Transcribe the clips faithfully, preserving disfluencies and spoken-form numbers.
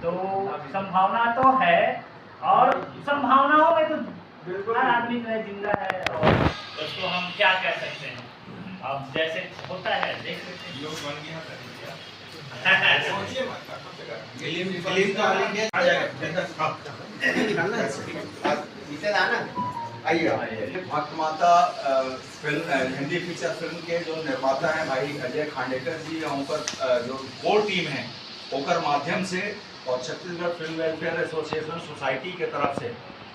तो संभावना तो है, और संभावनाओं में तो बिल्कुल। हर आदमी जो है जिंदा है, और उसको हम क्या कह सकते हैं? अब जैसे होता है, देख लेते हैं। लोग बन गया था। सोचिए मत, फिल्म, फिल्म तो ऑल इंडिया आ जाएगा। हाँ। नीचे लाना। आइए, आइए। भक्त माता, अ, फिल्म, अ, हिंदी फीचर फिल्म के जो निर्माता हैं भाई अजय खांडेकर जी, या ओकर, अ, जो कोर टीम है, ओकर माध्यम से और Chhattisgarh film welfare association society के तरफ से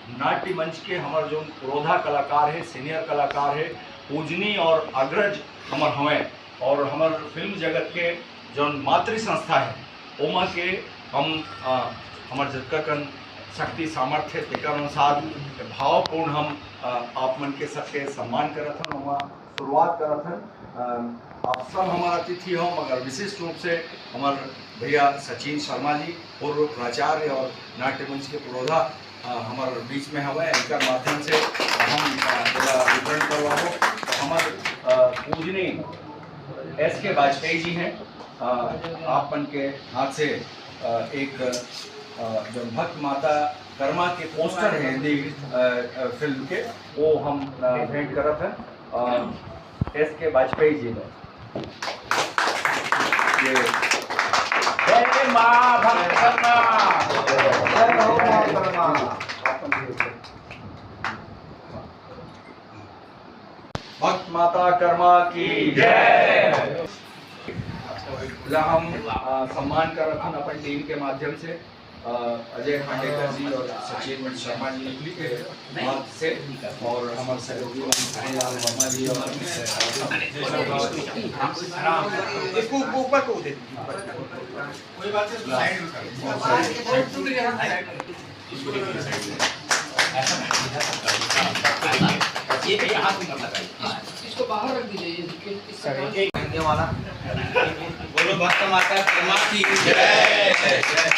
नाट्य मंच के हमर जो पुरोधा कलाकार है, सीनियर कलाकार है, पूजनीय और अग्रज हमर हवंय, और हमर फिल्म जगत के जौन मातृ संस्था है, ओमा के हम, अ, हमर जतका कन शक्ति सामर्थ्य हे, तेकर अनुसार भावपूर्ण हम, अ, आप मन के सबके सम्मान करत हन। ओमा शुरुआत करत हन। अ, आप सब हमर अतिथि हो, मगर विशिष्ट रूप से हमर भैया सचिन शर्मा जी, पूर्व प्राचार्य और नाट्य मंच के पुरोधा, अ, हमर बीच में हवय, एकर माध्यम से हम, अ, एला वितरण करवाबो। तो हमर, अ, पूजनीय एस के वाजपेयी जी हैं, अ, आप मन के हाथ से, अ, एक, अ, जो भक्त माता कर्मा के पोस्टर है हिंदी, अ, अ, फिल्म के, वो हम, अ, भेंट करत हैं, अ, एस के वाजपेयी जी ने। ये जय माँ भक्त कर्मा। जय हो माँ कर्मा। भक्त माता कर्मा की जय। ला हम, अ, सम्मान करत हन अपन टीम के माध्यम से, अ, अजय खांडेकर जी और सचिन शर्मा जी के हाथ से, और हमारे सहयोगी मोहन लाल वर्मा जी और इसको ऊपर को दे दीजिए। कोई बात नहीं, साइड में कर लो। ये भैया हाथ में मत लगाइए। इसको बाहर रख दीजिए, ये, ये, इसका काम एक महीने वाला। बोलो भक्त माता कर्मा की जय।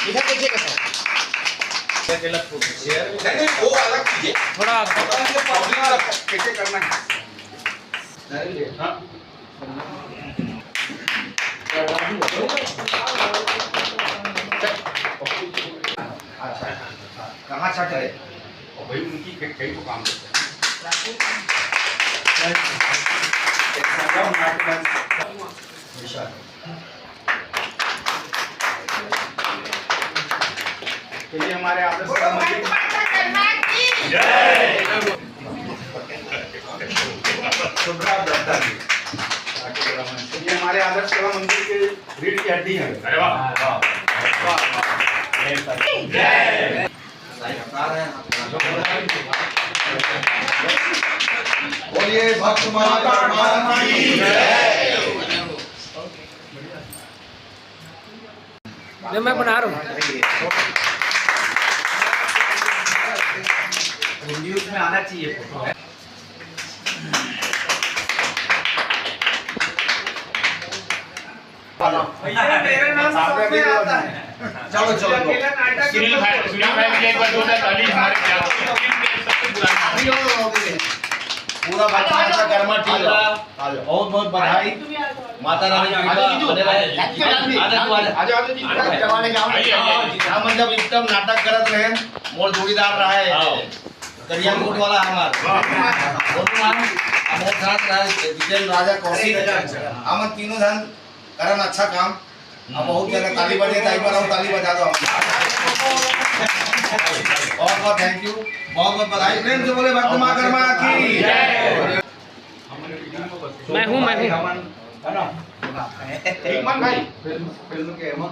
इधर देखिएगा सर। ये गलत हो गया। शेयर। नहीं, नहीं, वो अलग कीजिए। थोड़ा पब्लिक का कैसे करना है। हाँ। अच्छा, हाँ, कहाँ छट रहे? और भाई उनकी कई, कई तो काम करते हैं। एक संगम नाट्य मंच। विशाल। चलिए, हमारे आदर्श बोलो कलामंदिर। भारत माता कर्मा की जय। सुभ्रा दत्ता जी। चलिए, हमारे आदर्श कला मंदिर के रीढ़ की हड्डी हैं। अरे वाह, वाह, वाह, वाह। जय। बोलिए भक्त माता कर्मा की जय। मैं, मैं बना रहा हूँ। न्यूज़ में आना चाहिए फोटो है। भैया, मेरा नाम सबसे आता है। चलो, चलो, चलो। अकेला नाटक सुनील भाई, सुनील भाई, मुझे एक बार जोरदार ताली हमारे क्या? पूरा भक्त माता कर्मा टीम। बहुत बहुत बधाई। माता रानी की कृपा बने रहे। आजा, आजा, आजा, आजा। आजा, आजा, आजा। आइए, आइए, आइए। हम जब एकदम नाटक करत रहे, मोर जोड़ीदार रहा है, हाँ। करिया कोट वाला हमार। वाह। मोर साथ रहा है जितेंद्र राजा कौशिक। हमन तीनों झन करन अच्छा काम। अब बहुत जगह ताली बजे, ताली बजाओ, ताली बजा दो। बहुत बहुत thank you, बहुत बहुत बधाई। प्रेम से बोले भक्त माँ कर्मा की। मैं हूँ, मैं हूँ। है ना? एक मन भाई, फिल्म, फिल्म के मन।